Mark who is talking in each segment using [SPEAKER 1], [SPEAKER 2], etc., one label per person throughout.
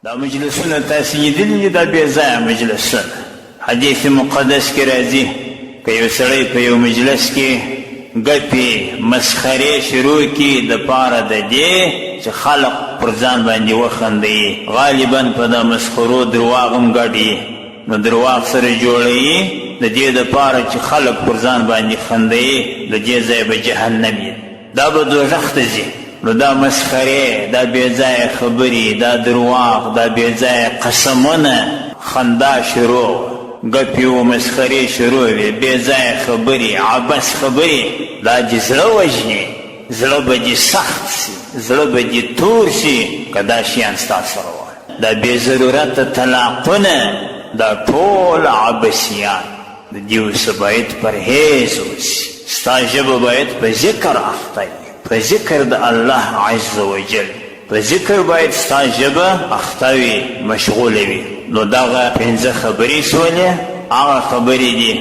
[SPEAKER 1] دا مجلسونه تاسې لیدلي دي، دا بې ځایه مجلسونه. حدیث مقدس کې راځي، که یو سړی په یو مجلس کې ګپې مسخرې شروع کړي د پاره د دې چې خلق پر ځان باندې وخندوي، غالبا په دا مسخرو درواغ هم ګډ وي، نو درواغ سره جوړوي د دې د پاره چې خلق پر ځان باندې خندوي، د دې ځای به جهنم وي. دا به دوزخ ته ځي. نو دا مسخرې، دا بې ځایه خبرې، دا درواغ، دا بې ځایه قسمونه، خندا شروع وه، ګپې و مسخرې شروع وې، بې ځایه خبرې، عبث خبرې، دا دې زړه وژني، زړه به دې سخت شي، زړه به دې تور شي که دا شیان ستا سره وه. دا بې ضرورته طلاقونه، دا ټول عبثیات. د دې څخه باید پرهیز وشي. ستا ژبه باید په ذکر اخته وي، په ذکر د الله عز وجل، په ذکر باید ستا ژبه اخته وي، مشغوله وي. نو دغه پنځه خبرې شولې، هغه خبرې دي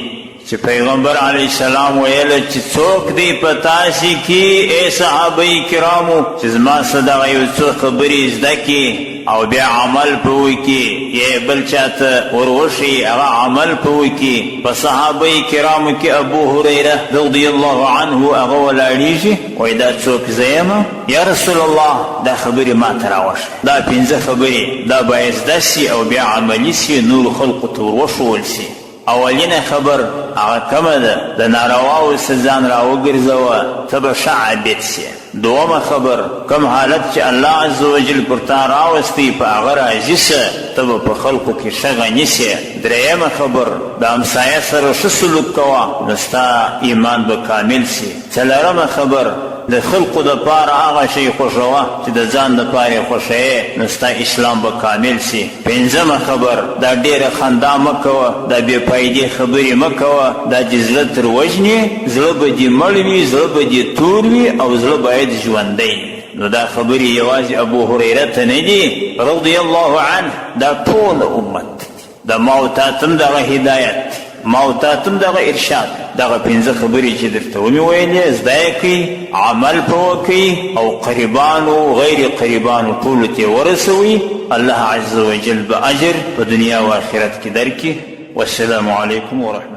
[SPEAKER 1] چې پیغمبر علیه السلام ویل چې څوک دی په تاسې کې ای صحابه کرامو چې زما څخه دغه یو څو خبرې زده کړي او بیا عمل په وکړي یا یې بل چا ته ور وښيي هغه عمل په وکړي. په صحابه کرامو کې ابو هریره رضی الله عنه هغه ولاړېږي وایي دا څوک زه یم؟ یا رسول الله دا خبرې ما ته راوښیه. دا پنځه خبرې دا باید زده سي او بیا عملي سي، نورو خلقو ته ور وښوول سي. اولینه خبر هغه کومه ده؟ د نارواوو څخه ځان راوګرځوه، ته به ښه عابد سې. دومه خبر، کوم حالت چې الله عزوجل پر تا راوستی په هغه راضي سه، ته به په خلقو کې ښه غني سې. درېیمه خبر، د همسایه سره ښه سلوک کوه، نو ستا ایمان به کامل سي. څلورمه خبر، د خلقو د پاره هغه شی خوښوه چې د ځان د پاره یې خوښوې، نو ستا اسلام به کامل شي. پنځمه خبر، دا ډېره خندا مه کوه، دا بې فایدې خبرې مه کوه، دا دې زړه تر وژني، زړه به دې مړ وي، زړه به دې تور وي او زړه باید ژوندی وي. نو دا خبرې یوازې ابو هریره ته نه دي رضی الله عنه، دا ټول امت ته دي. د ما او تا ته هم دغه هدایت دی، ما او تا ته هم دغه ارشاد. دغه پنځه خبرې چې درته ومې ویلې زده یې کړئ، عمل په وکړئ او قریبانو غیر قریبانو ټولو ته یې ورسوئ. الله عز وجل به اجر په دنیا او آخرت کې درکړي. والسلام علیکم ورحمة.